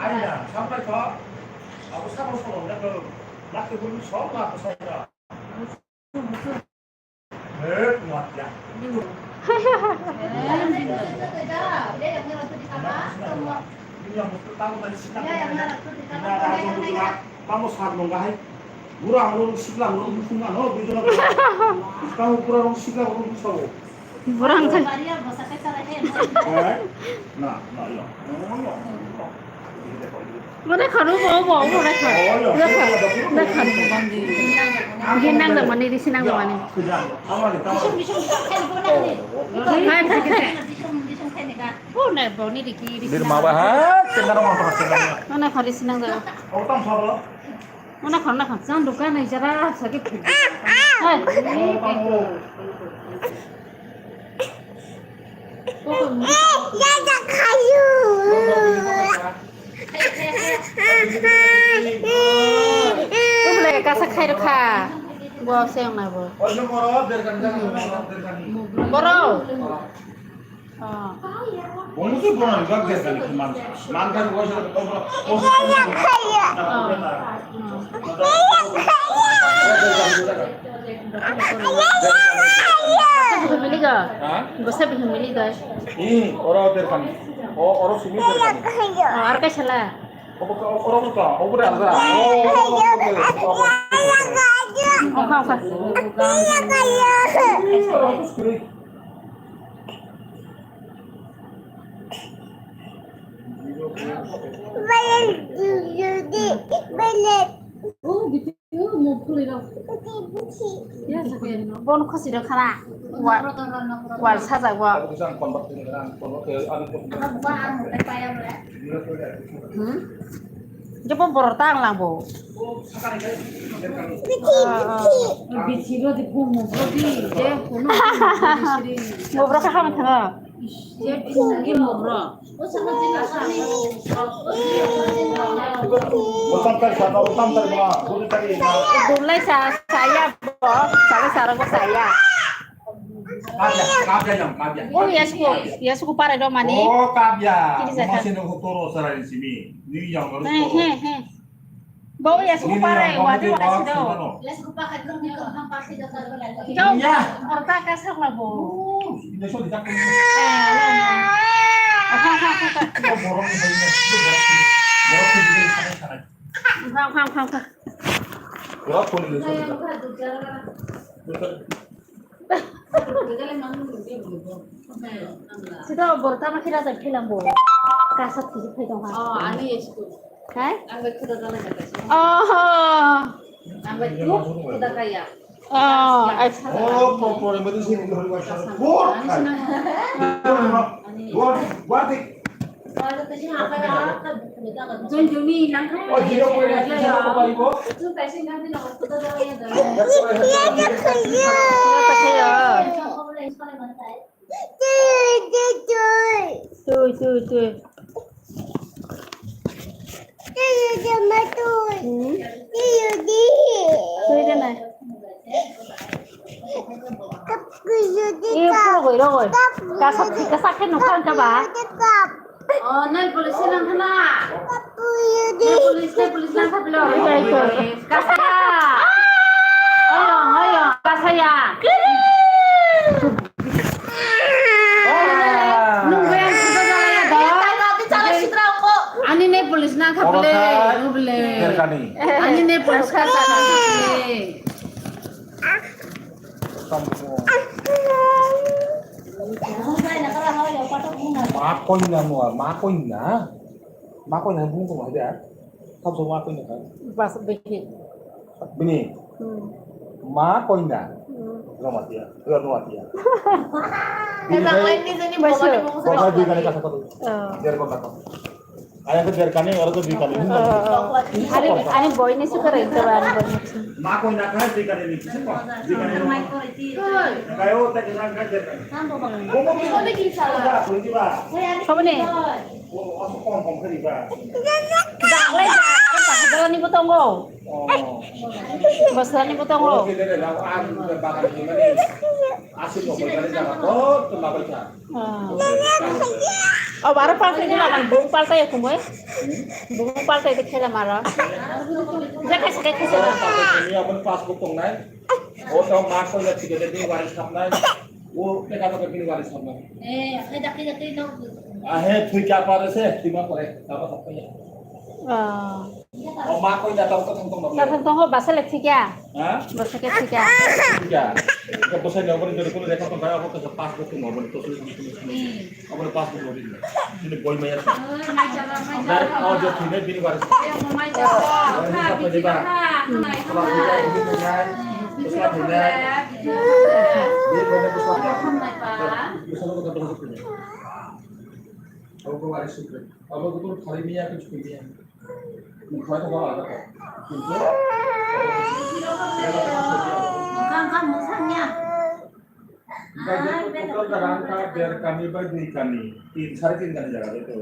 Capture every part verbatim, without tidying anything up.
Aina, sampai kok. Aku sama sama udah ke. Laki bulu sok lah aku saya. Eh, kuat ya. Ini yang betul tahu tadi sinak. Ini ada aku juga. Kamu sarung gahai. Kurang lu siklang lu bukan no, bukan. Kamu kurang lu siklang lu bukan. Borang khai. Eh? Na, na, ya. Mane khanu bo, bo, bo, na khan. Na khan, na khan. Gin nang da mani, risi nang da mani. Hai, hai, hai. Bo na, bo ni riki, risi nang da. Mana khari sinang da. Mana khon na khon sang dukan ni jara sagi. Hai. Ubole kasa khai rokha. Bo se ong na bo. Boro. Ah. Bono se bono ni bak der kani man. Man kan ko se ko ko. Bwsa bihik mili ga? Ha? Bwsa bihik mili ga? Hmm, oro der kani. O, oro simi der kani. Oh, ar kaisa la? Oro, oro, oro, oro, oro, oro. Oka, oka. Bon khosi rok khana. Wal, wal sajak bo. Hmm? Jobo borok ta ang lang bo. Bithi, bithi. Bithi rodi bo mo rodi, je kono. Mo borok ka hamya thanga. Je phungi mo borok. Dulai sa, saya bo, saya sarang bo saya. Kabya, kabya yang, kabya. Oh, yasku, yasku pare do mani. Oh, kabya. Kiri jaka. Masih nunggu toro sarain sini. Ni yang harus toro. He, he. Bo yasku pare, wadi wadi sido. Yasku pare, kami kami pasti jaka. Jauh. Ya. Orta kasar lah bo. Ini so dijak. Eh, lah, lah. Borok ni, borok ni, borok ni, borok ni. Khang, khang, khang, khang. Borok ni, borok ni. Sida borok tamo khe rajak philang bo. Kasa thisi phai tong ha. Oh, ani school. Hai? Ang bai khuda dalai kata. Oh. Ang bai tu khuda kaya. Oh, ai. Oh, po pore mati sini dulu hari wasa. Bor. Bor, bor, bor. Join join ni nang kha. Oh, jiro ko ni kisa ko pari ko. Tu kaise nang din ko to da ya da. Tui, tui, tui. Hmm? Tui de nai. Iyo, puro goi, rogoi. Kasa, kasa khe nukha wngkha ba? Oh, nail polish se nang khana. Nail polish, nail polish nang kha pilo. Oi, oi, oi. Kasa ya. Oyo, oyo, kasa ya. Nung bai ang suda jalaya da. Ani nail polish nang kha pile. Ani nail polish kha pile. Ma koina no, ma koina. Ma koina bung tong hai da. Tam so ma koina kan. Bas behi. Bini. Hmm. Ma koina. Hmm. Roma tia. Roma tia. Bini hai. Basa. Basa di kali kasa kotu. Oh. Jar kota ko. Ayang ke jerkani, oro ke jerkani. Ani, ani boy ni suka rai to, ani boy ni. Ma koi na khai jerkani ni, kisi ko? Jerkani ni. Kayo ta jerkani khai jerkani. Bobo ni. Sobo ni. Oso kom kom khai ba. Bosrani bo tongo. Oh. Bosrani bo tongo. Oh, kile re, ang bagan ni mani. Asik ko bosrani jaga. Oh, to labai kha. Ah. Oh, baro paltai di lagan, bung paltai ya kumoi. Bung paltai di khela mara. Ja khaisa khaisa. Ini apa passbook tongnai? Oh, to ma ko ya tiga jadi waris sapnai. Oh, kita apa bini waris sapnai? Eh, ada kita tu no. Ah, he, thui kya pare se, thui ma pare, kaba sapnai. Ah. O ma koi da tau kathang tong. Kathang tong ho, basa le thikya. Ha? Basa ke thikya. Thikya. Ka basa ni obor jor ko le kathang ba ko ka pas ko mo bor to su. Obor pas ko bor. Ini boy maya. Mai jara, mai jara. O jo thine bini baris. Mai jara. Bini ba. Bini ba. Bini ba. Bini ba. Bini ba. Abo ko thali miya, kich miya. Mukha to wala ko. Kintu, kan kan musanya. Total jaga angka ber kami bai dui kami, tin, sare tin kami jaga itu.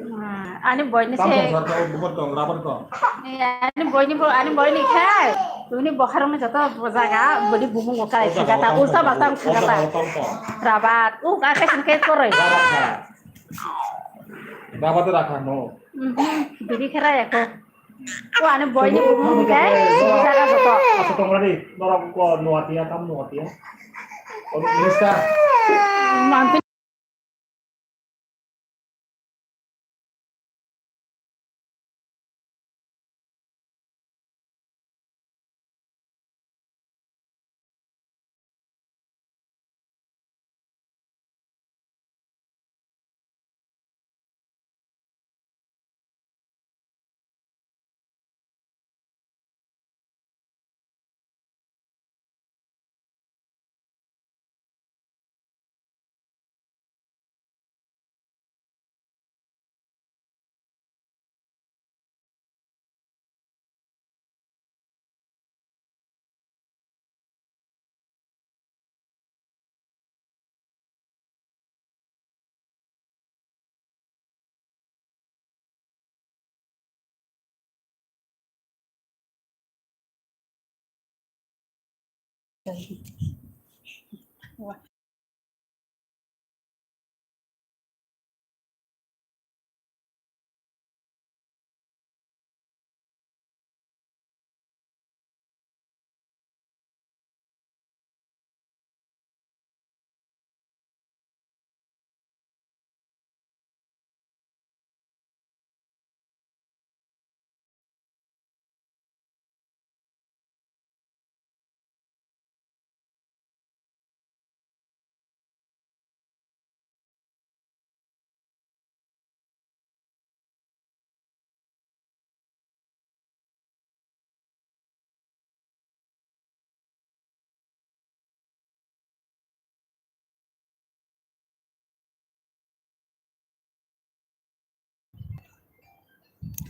Ani boy ni se. Tam tong, sar tong, bubur tong, rabar tong. Ani boy ni bo, ani boy ni khai. Tuni boharong ni joto jaga, bodi bumung okai. Ulta bakta ulta bakta. Rabat, u ka kai sin kai koroi. Rabat kha. Baba to rakha no. Mhm, biri khe raya ko. O ani boy ni bumung khe, jaga joto. Asa tong radi, norok ko nuatia, tam nuatia. O, mister. Mangpin.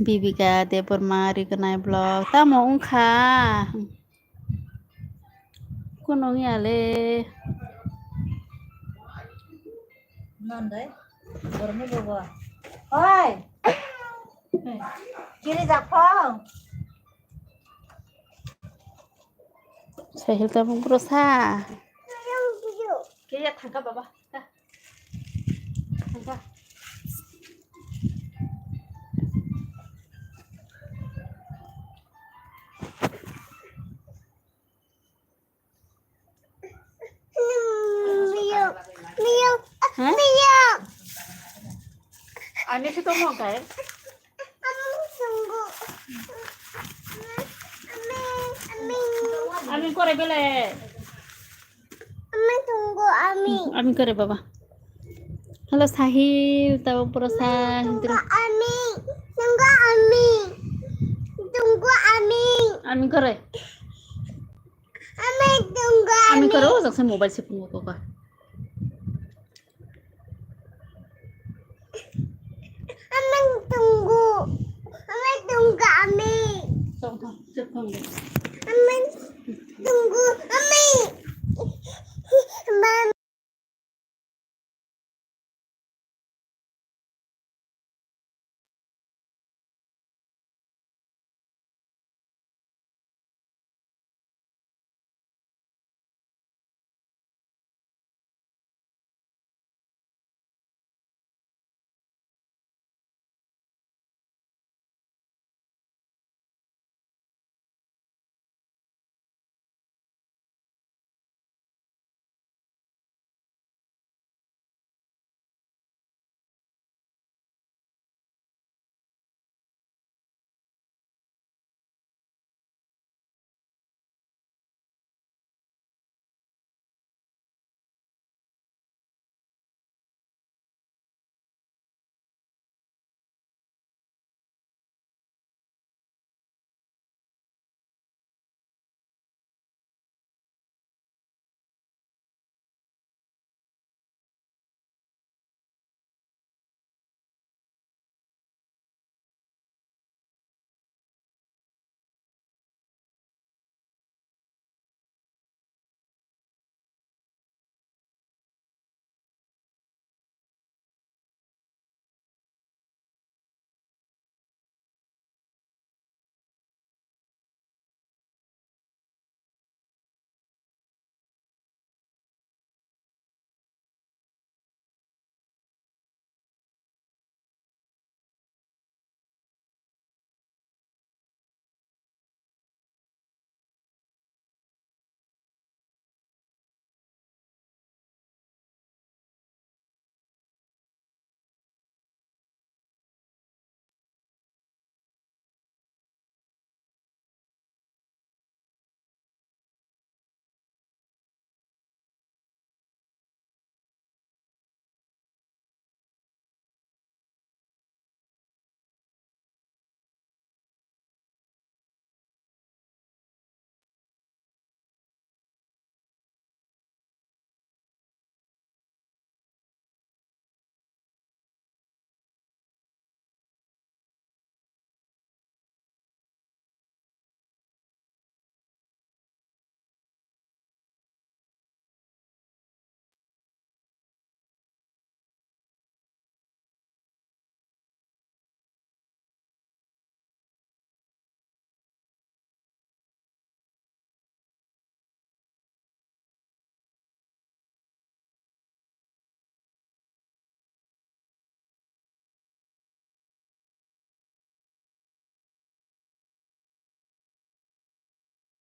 Bibika Debbarma Riganai vlog tamo wngkha? Kuno wngya le. Non dai. Borokni bobo. Oi. Kiri jakho. Sahil tabuk bwrwsa. Kiriya thangkha baba. Ta. Thangkha. Miyok, miyok, ha? Miyok. Ani si tomong kai? Aming sunggu. Aming, aming. Aming kore bele. Aming tunggu aming. Aming kore baba. Halo Sahil, tabuk bwrwsa. Tunggu aming. Tunggu aming. Tunggu aming. Aming kore. Aming tunggu aming. Aming kore, o jaksa mobile se phone ko ka. Aming tunggu. Aming tunggu aming. Sok, sok, sok.